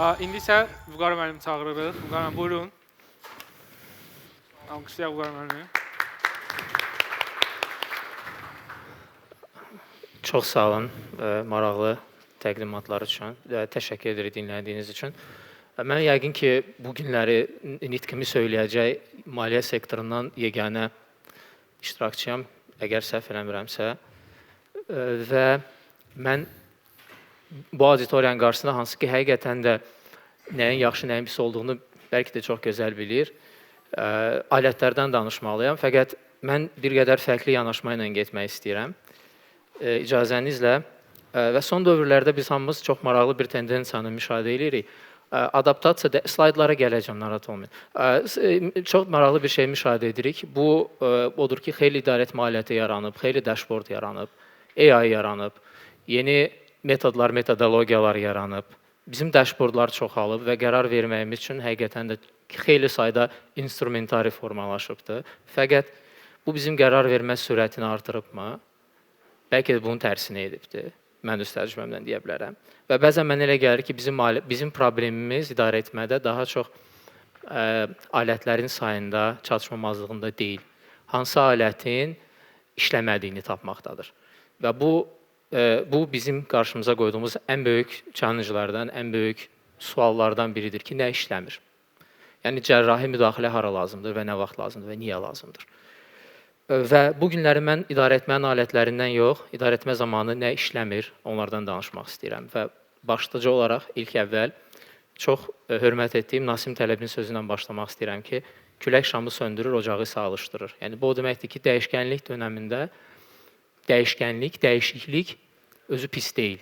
İndi isə Vüqar müəllimi çağırırıq. Vüqar müəllim, buyurun. Alqışlayaq Vüqar müəllimi. Çox sağ olun, maraqlı təqdimatlar üçün və təşəkkür edirik dinlədiyiniz üçün. Mən yəqin ki, bu günləri nitqimi söyləyəcək maliyyə sektorundan yeganə iştirakçıyam, əgər səhv eləmirəmsə. Və mən bu auditoriyanın qarşısında hansı ki, həqiqətən də nəyin yaxşı, nəyin pis olduğunu bəlkə də çox gözəl bilir, alətlərdən danışmalıyam. Fəqət mən bir qədər fərqli yanaşma ilə getmək istəyirəm. İcazənizlə və son dövrlərdə biz hamımız çox maraqlı bir tendensiyanı müşahidə edirik. Adaptasiya, slaydlara gələcəm, narahat olmayın. Çox maraqlı bir şey müşahidə edirik. Bu, odur ki, xeyli idarəetmə aləti yaranıb, xeyli dashboard yaranıb, AI yaranıb, yeni metodlar, metodologiyalar yaranıb. Bizim dashboardlar çoxalıb və qərar verməyimiz üçün həqiqətən də xeyli sayda instrumentari formalaşıbdır. Fəqət bu bizim qərar vermə sürətini artırıbmı? Bəlkə də bunun tərsini edibdir. Mən öz təcrübəmdən deyə bilərəm. Və bəzən mənə elə gəlir ki, bizim problemimiz idarə etmədə daha çox alətlərin sayında, çatışmamazlığında deyil. Hansı alətin işləmədiyini tapmaqdadır. Və bu bizim qarşımıza qoyduğumuz ən böyük challenge'lardan, ən böyük suallardan biridir ki, nə işləmir? Yəni cərrahi müdaxilə hara lazımdır və nə vaxt lazımdır və niyə lazımdır? Və bu günləri mən idarə etmənin alətlərindən yox, idarə etmə zamanı nə işləmir, onlardan danışmaq istəyirəm. Və başlıca olaraq ilk əvvəl çox hörmət etdiyim Nasim Tələbin sözü ilə başlamaq istəyirəm ki, külək şamı söndürür, ocağı isə alışdırır. Yəni bu o deməkdir ki, dəyişkənlik dönəmində dəyişkənlik, dəyişiklik özü pis deyil.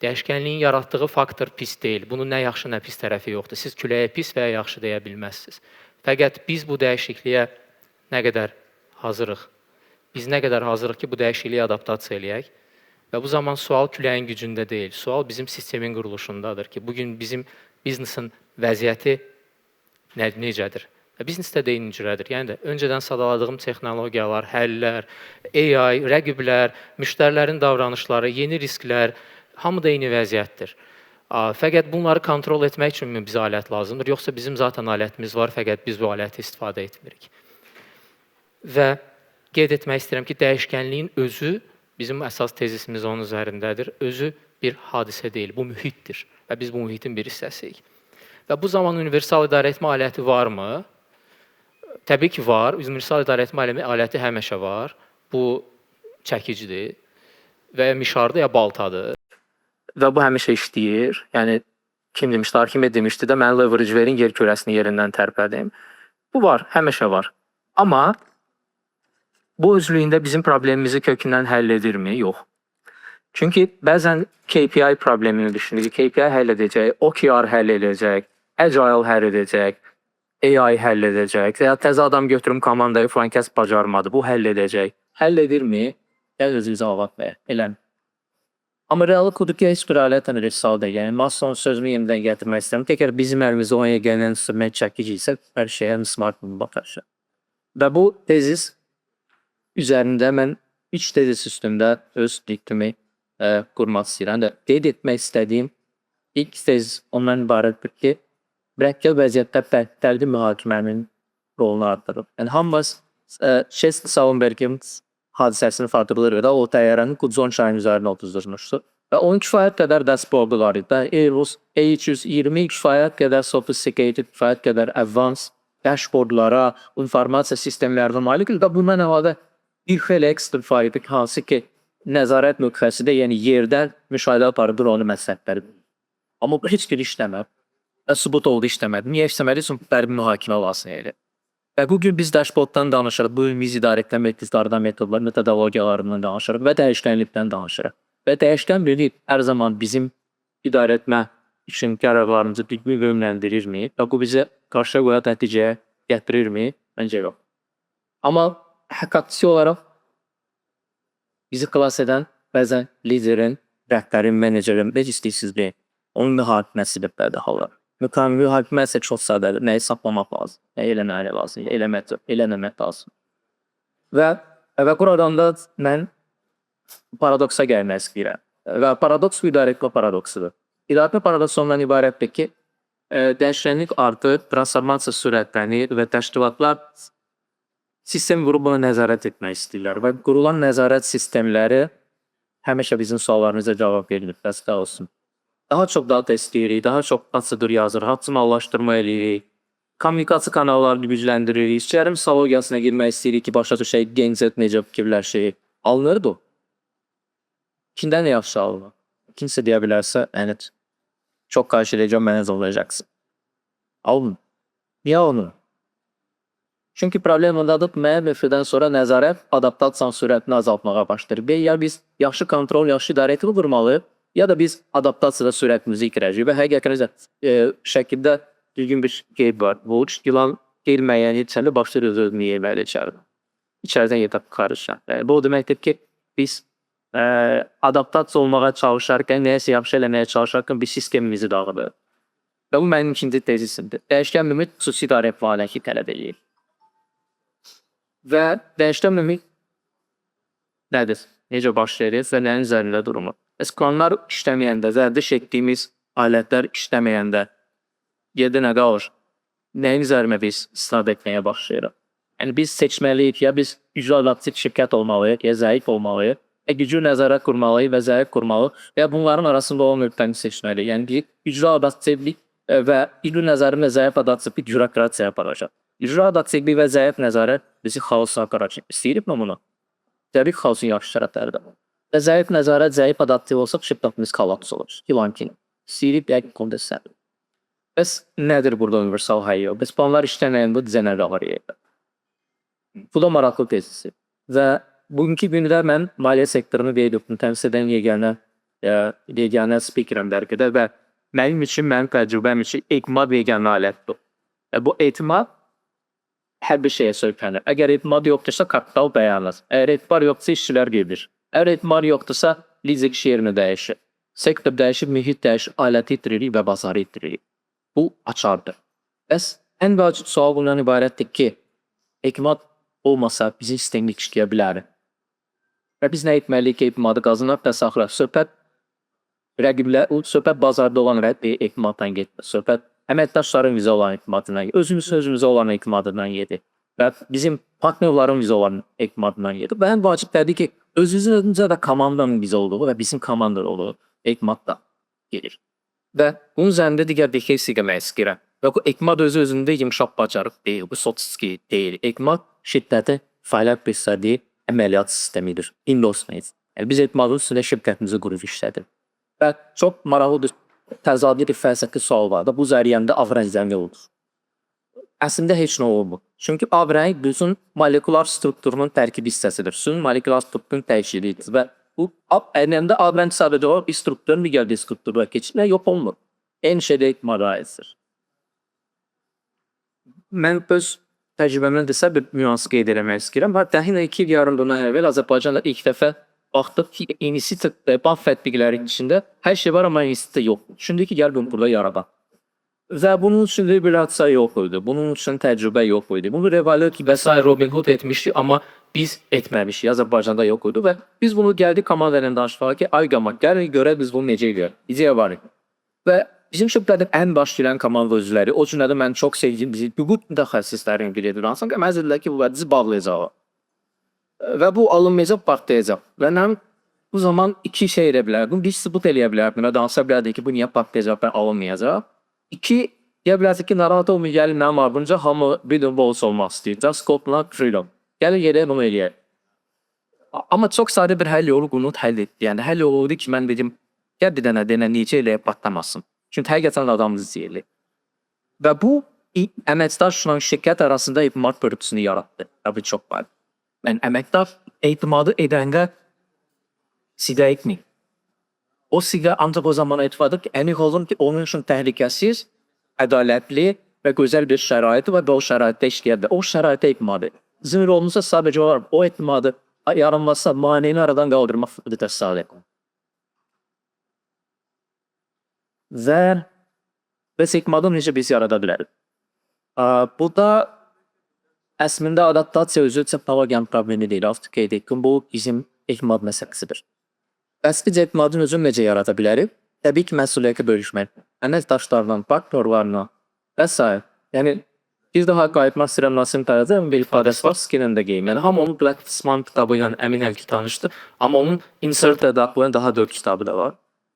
Dəyişkənliyin yaratdığı faktor pis deyil. Bunun nə yaxşı, nə pis tərəfi yoxdur. Siz küləyə pis və ya yaxşı deyə bilməzsiniz. Fəqət biz bu dəyişikliyə nə qədər hazırıq? Biz nə qədər hazırıq ki, bu dəyişikliyi adaptasiya eləyək? Və bu zaman sual küləyin gücündə deyil. Sual bizim sistemin quruluşundadır ki, bugün bizim biznesin vəziyyəti necədir? Və biznesdə də eyni cürədir. Yəni də öncədən sadaladığım texnologiyalar, həllər, AI, rəqiblər, müştərilərin davranışları, yeni risklər, hamı da eyni vəziyyətdir. Fəqət bunları kontrol etmək üçünmü bizə alət lazımdır? Yoxsa bizim zaten alətimiz var, fəqət biz bu aləti istifadə etmirik. Və qeyd etmək istəyirəm ki, dəyişkənliyin özü, bizim əsas tezisimiz onun üzərindədir, özü bir hadisə deyil, bu mühitdir və biz bu mühitin bir hissəsiyik. Və bu zaman universal idarə etmə aləti varmı? Təbii ki, var. Universal idarə etmə aləti həmişə var. Bu çəkicidir və ya mişardır, ya baltadır. Və bu həmişə işləyir. Yəni, kim demişdi, Arximed demişdi də, mənə leverage verin, yer kürəsini yerindən tərpədim. Bu var, həmişə var. Amma bu özlüyündə bizim problemimizi kökündən həll edirmi? Yox. Çünki bəzən KPI problemini düşünürük. KPI həll edəcək, OKR həll edəcək, Agile həll edəcək, AI həll edəcək. Və ya təzə adam götürüm komandayı falan kəs bacarmadı. Bu həll edəcək. Həll edirmi? Gəl özünüzə cavab ver. Eləmi? Amma reallıq odur ki, heç bir alət universal deyil. Yəni, Maslow'un sözünü yenidən gətirmək istəyirəm. Təkər bizim əlimizdə o yeganə instrument çəkici isə hər şeyə smartphone baxar. Və bu tezis üzərində mən üç tezis üstündə öz fikrimi qurmaq istəyirəm. də. Qeyd etmək istədiyim ilk tezis ondan ibarətdir ki, mürəkkəb vəziyyətdə fərdi mühakimənin rolunu artırır. Yəni, hamımız Chester Sullenberg'in hadisəsini xatırlayırıq da, o təyyarənin Hudson çayının üzərində otuzdurmuşdu. Və onun kifayət qədər dashboardu var idi. Airbus A320 kifayət qədər sophisticated, kifayət qədər advanced dashboardlara, informasiya sistemlərinə malik idi və bundan əlavə bir xeyli ekstra var idi, hansı ki, nəzarət nöqtəsində, yəni yerdən müşahidə aparır dronu məsləhətləri. Amma bu heç bir işləmir. Və sübut oldu işləmədi. Niyə işləmədi? Çünki fərdi mühakimə lazım idi. Və bugün biz dashboarddan danışırıq, bugün biz idarə etmə metodlardan, metodlar, metodologiyalarından danışırıq və dəyişkənlikdən danışırıq. Və dəyişkənlik hər zaman bizim idarə etmə üçün qərarlarımızı düzgün yönləndirirmi? Və bu bizə qarşıya qoyan nəticəyə gətirirmi? Məncə yox. Amma həqiqətçi olaraq bizi xilas edən bəzən liderin, rəhbərin, menecerin, necə istəyirsiniz deyin, onun mühakiməsidir bəzi hallar. Mühakimə isə çox sadədir. Nəyi saxlamaq lazım, nəyi eləməmək lazım, eləməmək lazım. Və buradan da mən paradoksa gəlmək istəyirəm. Və paradoks bu idarə etmə paradoksudur. İdarə etmə paradoksu ondan ibarətdir ki, Dəyişkənlik artır, transformasiya sürətlənir və təşkilatlar sistem qurub buna nəzarət etmək istəyirlər və qurulan nəzarət sistemləri həmişə bizim suallarımıza cavab vermir. Təəssüf olsun. Daha çox data istəyirik, daha çox prosedur yazırıq, optimallaşdırma eləyirik. Kommunikasiya kanallarını gücləndiririk. İşçilərin psixologiyasına girmək istəyirik ki, başa düşək Gen Z necə fikirləşir. Alınır bu. Kimdən yaxşı alınır? Kimsə deyə bilərsə, yəni çox xahiş edəcəm, mənə zorlayacaksın. Alın. Niyə alınır? Çünki problem ondadır, müəyyən mövzudan sonra nəzarət adaptasiyanın sürətini azaltmağa başlayır. Və ya biz yaxşı kontrol, yaxşı idarə etmə qurmalıyıq, ya da biz adaptasiyada sürətimizi itirəcəyik. Və həqiqətən də şəkildə düzgün bir qeyd var. Bu yılan girməyən içəri başlayır öz özünü yeməli içəridə. İçəridən yetap qarışan. Yəni, bu o deməkdir ki, biz adaptasiya olmağa çalışarkən, nəyəsə yaxşı eləməyə çalışarkən biz sistemimizi dağıdırıq. Və bu mənim ikinci tezisimdir. Dəyişkən mühit xüsusi idarə fəaliyyəti tələb eləyir. Və dəyişkən mühit nədir? Necə baş verir və nəyin üzərində durulur? Bəs planlar işləməyəndə, vərdiş etdiyimiz alətlər işləməyəndə yerdə nə qalır? Nəyin üzərinə biz istinad etməyə başlayırıq? Yəni biz seçməliyik, ya biz güclü adaptiv şirkət olmalıyıq, ya zəif olmalıyıq, ya güclü nəzarət qurmalıyıq və zəif qurmalıyıq və ya bunların arasında olan nöqtəni seçməliyik. Yəni bir güclü adaptivlik və güclü nəzarət və zəif adaptivlik bürokrasiyaya aparacaq. Güclü adaptivlik və zəif nəzarət bizi xaosa aparacaq. İstəyirik mi bunu? Təbii ki, xaosun yaxşı tərəfləri də var. Və zəif nəzarət, zəif adaptiv olsaq şirkətimiz kollaps olur. Yılan kimi. İstəyirik, yəqin konuda istəmirik. Bəs nədir burada universal həll yox? Bəs planlar işləməyəndə bizə nə qalır yerdə? Bu da maraqlı tezisi. Və bugünkü gündə mən maliyyə sektorunu Veydoqunu təmsil edən yeganə speakerəm bəlkə də və mənim üçün, mənim təcrübəm üçün etimad yeganə alətdir. Və bu etimad hər bir şeyə söykənir. Əgər etimad yoxdursa, kapital dayanır. Əgər etibar yoxdursa, işçilər gedir. Əgər etibar yoxdursa, lider iş yerini dəyişir. Sektor dəyişir, mühit dəyişir, aləti itiririk və bazarı itiririk. Bu açardır. Bəs ən vacib sual bundan ibarətdir ki, etimad olmasa bizim sistemlik işləyə bilər. Və biz nə etməliyik ki, etimadı qazanaq və saxlayaq? Söhbət rəqiblər, söhbət bazarda olan rəqib etimaddan getmir. Söhbət əməkdaşların bizə olan etimadından, özümüz özümüzə olan etimadından gedir. Və bizim partnerların bizə olan etimadından gedir. Və ən vacib təbii ki, özümüzün özümüzə də komandanın bizə olduğu və bizim komanda olduğu etimad da gedir. Və bunun üzərində digər bir şey demək istəyirəm. Və bu etimad özü özündə yumşaq bacarıq deyil, bu soft skill deyil. Etimad şirkətin fəaliyyət göstərdiyi əməliyyat sistemidir. Windows neydi? Yəni biz etimadın üstündə şirkətimizi qurub işlədik. Və çox maraqlı bir təzadli bir fəlsəfi sual var da, bu cərəyanda ağ rəngdən nə olur? Əslində heç nə olmur. Çünki ağ rəng bütün molekular strukturunun tərkibi hissəsidir. Suyun molekular strukturunun təşkilidir və bu əslində ağ rəng sadəcə olaraq bir strukturun digər bir struktura keçir və yox olmur. Eyni şey də etimada aiddir. Mən öz təcrübəmdən desə bir nüans qeyd eləmək istəyirəm. Hətta yenə 2 il yarım bundan əvvəl Azərbaycanda ilk dəfə baxdıq ki, investisiya bank tətbiqləri içində hər şey var, amma investisiya yox. Düşündük ki, gəl bunu burada yaradaq. Və bunun üçün regulasiya yox idi, bunun üçün təcrübə yox idi. Bunu Revolut və sair Robinhood etmişdi, amma biz etməmişik, Azərbaycanda yox idi və biz bunu gəldik komanda ilə danışmağa ki, ay qama, gəlin görək biz bunu necə edirik. İdeya var idi. Və bizim şirkətin ən baş gələn komanda üzvləri, o cümlədən mən çox sevdiyim bizi hüquq mütəxəssislərin biridir. Hansı ki, mənə dedilər ki, bu bizi bağlayacaq. Və bu alınmayacaq, partlayacaq. Və mən bu zaman iki şey eləyə bilərdim. Bir, sübut eləyə bilərdim və danışa bilərdim ki, bu niyə partlayacaq və alınmayacaq. İki, deyə bilərdik ki, narahat olmayın, gəlin mənim ardımca hamı bir də bols olmaq istəyir. Just go not freedom. Gəlin gedək bunu eləyək. Amma çox sadə bir həll yolu bunu həll etdi. Yəni həll yolu oldu ki, mən dedim, gəl bir dənə denə necə eləyək patlamasın. Çünki həqiqətən adamımız izləyirlər. Və bu əməkdaşla şirkət arasında etimad bölgüsünü yaratdı. Və bu çox var. Yəni əməkdaş etimadı edəndə siqə etmir. O siqə ancaq o zaman etimadır ki, əmin olun ki, onun üçün təhlükəsiz, ədalətli və gözəl bir şəraiti var və o şəraitdə işləyə bilər. O şəraitə etimad edir. Bizim rolumuzda sadəcə olaraq o etimadı yaranmasa maneni aradan qaldırmaq təsəvvür. Və bəs etimadı necə biz yarada bilərik? Bu da əslində adaptasiya özü texnologiyanın problemi deyil. Artıq qeyd etdim, bu bizim etimad məsələsidir. Bəs biz etimadın özünü necə yarada bilərik? Təbii ki, məsuliyyəti bölüşmək, əməkdaşlarla, partnyorlarla və sair. Yəni bir daha qayıtmaq istəyirəm Nassim Talebin bir ifadəsi var, Skin in the Game. Yəni hamı onun Black Swan kitabı ilə əminəm ki, tanışdır. Amma onun Insert daxil daha 4 kitabı da var.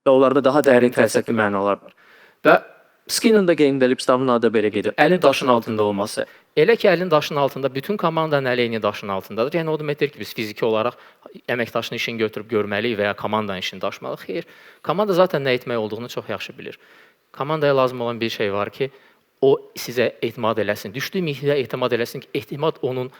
Və onlarda daha dərin fəlsəfi mənalar var. Və Skin in the Game deyə kitabın adı belə gedir. Əlin daşın altında olması. Elə ki, əlin daşın altında, bütün komandanın əli eyni daşın altındadır. Yəni o deməkdir ki, biz fiziki olaraq əməkdaşın işini götürüb görməliyik və ya komandanın işini daşımalıyıq. Xeyr. Komanda zaten nə etmək olduğunu çox yaxşı bilir. Komandaya lazım olan bir şey var ki, o sizə etimad eləsin. Düşdüyü mühitə etimad eləsin ki, etimad onun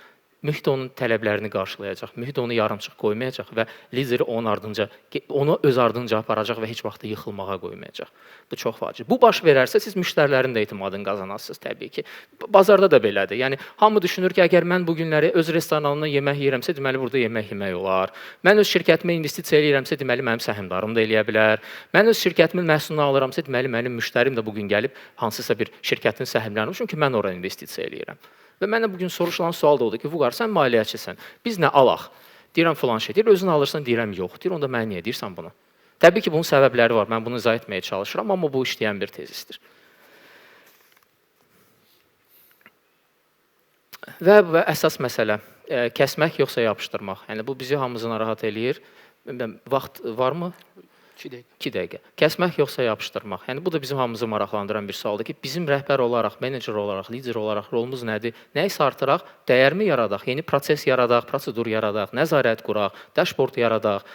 mühit onun tələblərini qarşılayacaq. Mühit onu yarımçıq qoymayacaq və lideri onun ardınca, onu öz ardınca aparacaq və heç vaxt da yıxılmağa qoymayacaq. Bu çox vacib. Bu baş verərsə siz müştərilərin də etimadını qazanarsınız təbii ki. Bazarda da belədir. Yəni hamı düşünür ki, əgər mən bu günləri öz restoranımda yemək yeyirəmsə, deməli burada yemək yemək olar. Mən öz şirkətimə investisiya eləyirəmsə, deməli mənim səhmdarım da eləyə bilər. Mən öz şirkətimin məhsulunu alıramsa, deməli mənim müştərim də bu gün gəlib hansısa bir şirkətin səhmlərini alır, çünki mən ora investisiya eləyirəm. Və mənə bu gün soruşulan sual da odur ki, Vüqar, sən maliyyəçisən. Biz nə alaq? Deyirəm filan şey. Deyir, özün alırsan, deyirəm yox. Deyir, onda mənə niyə deyirsən bunu? Təbii ki, bunun səbəbləri var. Mən bunu izah etməyə çalışıram, amma bu işləyən bir tezisdir. Və əsas məsələ, kəsmək yoxsa yapışdırmaq. Yəni bu bizi hamımızı narahat eləyir. Vaxt varmı? 2 dəqiqə. 2 dəqiqə. Kəsmək yoxsa yapışdırmaq. Yəni bu da bizim hamımızı maraqlandıran bir sualdır ki, bizim rəhbər olaraq, menecer olaraq, lider olaraq rolumuz nədir? Nəyisə artıraq, dəyərmi yaradaq, yeni proses yaradaq, prosedur yaradaq, nəzarət quraq, dashboard yaradaq,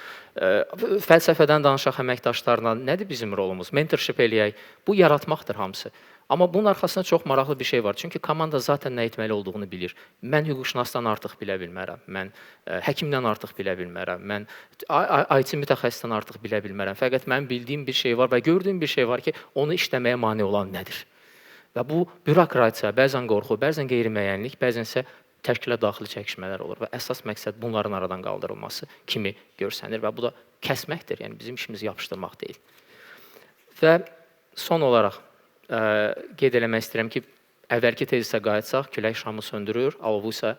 fəlsəfədən danışaq əməkdaşlarla. Nədir bizim rolumuz? Mentorship eləyək. Bu yaratmaqdır hamısı. Amma bunun arxasında çox maraqlı bir şey var. Çünki komanda zaten nə etməli olduğunu bilir. Mən hüquqşünasdan artıq bilə bilmərəm. Mən həkimdən artıq bilə bilmərəm. Mən IT mütəxəssisdən artıq bilə bilmərəm. Fəqət mənim bildiyim bir şey var və gördüyüm bir şey var ki, onu işləməyə mane olan nədir? Və bu bürokratiya, bəzən qorxu, bəzən qeyri-müəyyənlik, bəzən isə təşkilat daxili çəkişmələr olur və əsas məqsəd bunların aradan qaldırılması kimi görsənir və bu da kəsməkdir. Yəni bizim işimiz yapışdırmaq deyil. Və son olaraq qeyd eləmək istəyirəm ki, əvvəlki tezisə qayıtsaq, külək şamı söndürür, alovu isə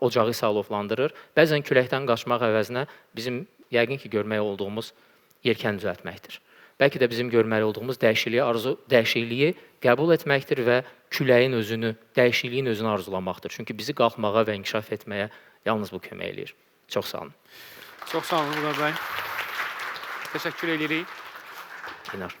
ocağı isə alovlandırır. Bəzən küləkdən qaçmaq əvəzinə bizim yəqin ki, görməli olduğumuz yelkən düzəltməkdir. Bəlkə də bizim görməli olduğumuz dəyişikliyi qəbul etməkdir və küləyin özünü, dəyişikliyin özünü arzulamaqdır. Çünki bizi qalxmağa və inkişaf etməyə yalnız bu kömək eləyir. Çox sağ olun. Çox sağ olun Vüqar bəy. Təşəkkür edirik. İnar.